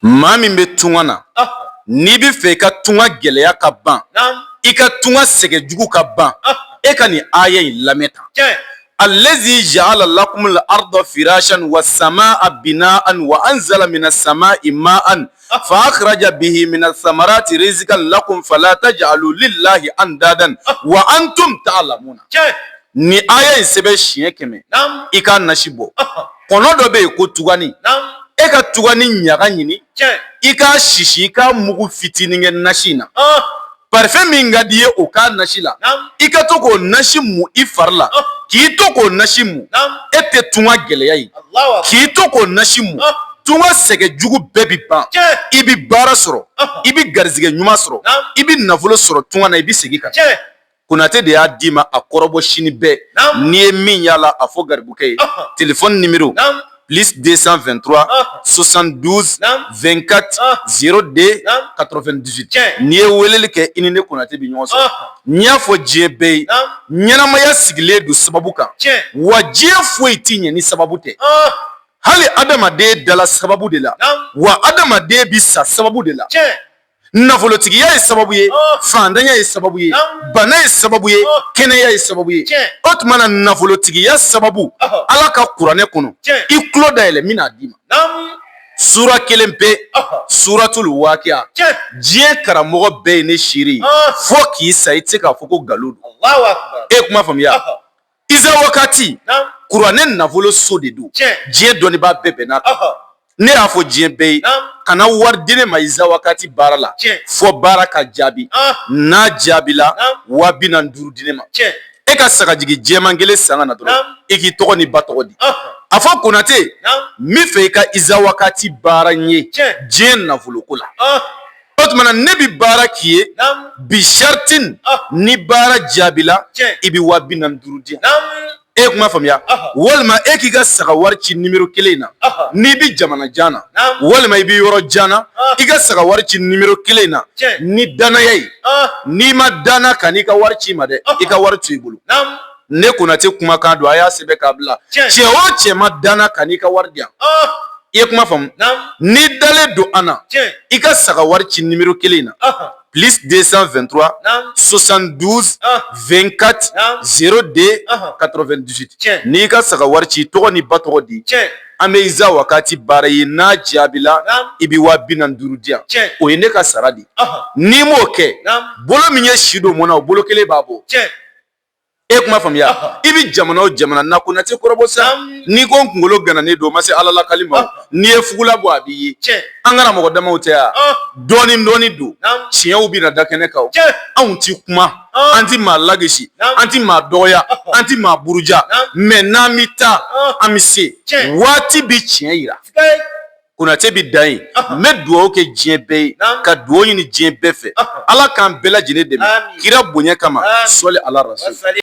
Maa min bɛ tunga na, n'i bɛ fɛ i ka tunga gɛlɛya ka ban, i ka tunga sɛgɛn jugu ka ban, e ka nin aya in lamɛn tan: allazi ja'ala lakumul arda firashan wa samaa bina'an wa anzala minas samai ma'an fa akhraja bihi minas samarati rizqan lakum fala taj'alu lillahi andadan wa antum ta'lamuna. Nin aya in sɛbɛn siɲɛ 100, i k'a nasi bɔ. Kɔnɔ dɔ bɛ yen ko tugani, e ka tugani ɲaga ɲini, i k'a sisi, i k'a mugu fitinin kɛ nasi in na. Parfum min ka di i ye, o k'a nasi la. I ka to k'o nasi mu i fari la. K'i to k'o nasi mu, e tɛ tunga gɛlɛya ye. K'i to k'o nasi mu, tunga sɛgɛn jugu bɛɛ bi ban. I bi baara sɔrɔ, i bi garizigɛ ɲuman sɔrɔ, i bi nafolo sɔrɔ tunga na, i bi segin ka na. Konate de y'a d'i ma a kɔrɔbɔ sini bɛɛ. N'i ye min y'a la, a fɔ garibukɛ ye. Téléphone numéro: plus 223 72 24 02 98. N'i ye weleli kɛ, i ni ne Konate bɛ ɲɔgɔn sɔrɔ. N y'a fɔ diɲɛ bɛɛ ye, ɲɛnamaya sigilen don sababu kan, wa diɲɛ foyi ti ɲɛ ni sababu tɛ. Hali adamaden dala sababu de la, wa adamaden bi sa sababu de la. Nafolotigiya ye sababu ye, fantanya ye sababu ye, bana ye sababu ye, kɛnɛya ye sababu ye. O tuma na, nafolotigiya sababu, Ala ka kuranɛ kɔnɔ, i tulo dayɛlɛ, min n'a d'i ma, sura kelen pe, suratul waqiya. Diɲɛ karamɔgɔ bɛɛ ye ne seere ye, fo k'i sa, i tɛ se k'a fɔ ko nkalon don. E kuma faamuya, iza wakati, kuranɛ nafolo so de don. Diɲɛ dɔnnibaa bɛɛ bɛn'a kan. Ne y'a fɔ diɲɛ bɛɛ ye, kana wari di ne ma iza wakati baara la fɔ baara ka jaabi. N'a jaabila, 45 000 di ne ma. E ka sagajigi jɛman kelen san ka na dɔrɔn, i k'i tɔgɔ ni ba tɔgɔ di. A fɔ Konate, n bɛ fɛ i ka iza wakati baara n ye diɲɛ nafoloko la. O tuma na, ne bi baara k'i ye bi saritin, ni baara jaabila, i bi 45 000 di yan. E ye kuma faamuya? Walima e k'i ka saga wari ci nimero kelen in na. N'i bi jamana jan na, walima i bi yɔrɔ jan na, i ka saga wari ci nimero kelen in na ni danaya ye. N'i ma danna, ka n'i ka wari ci ma dɛ, i ka wari to i bolo. Ne Konate kumakan don, a y'a sɛbɛn k'a bila. Cɛ o cɛ ma danna, ka n'i ka wari di yan. I ye kuma faamu? N'i dalen don an na, i ka saga wari ci nimero kelen in na: plus 223 72 24 02 98. N'i ka saga wari ci, tɔgɔ ni ba tɔgɔ di, an bɛ iza wakati baara ye. N'a jaabila, i bɛ 45 000 di yan. O ye ne ka sara di. N'i m'o kɛ, bolo min ye si don mɔn na, o bolo kelen b'a bɔ. E kuma faamuya? I bɛ jamana o jamana na, Konate kɔrɔbɔ sa. N'i ko n kunkolo gananen don, o ma se Ala lakali ma. N'i ye fugula bɔ, a b'i ye. An karamɔgɔ damaw tɛ yan, dɔɔni dɔɔni don, tiɲɛw bɛ na da kɛnɛ kan. Anw ti kuma, an ti maa lagesi, an ti maa dɔgɔya, an ti maa buruja, mais n'an bɛ taa, an bɛ se. Waati bi tiɲɛ yira. Konate bi dan yen. N bɛ dugawu kɛ diɲɛ bɛɛ ye, ka dugawu ɲini diɲɛ bɛɛ fɛ. Ala k'an bɛɛ lajɛlen dɛmɛ kira bonya kama. Sɔli ala rasul.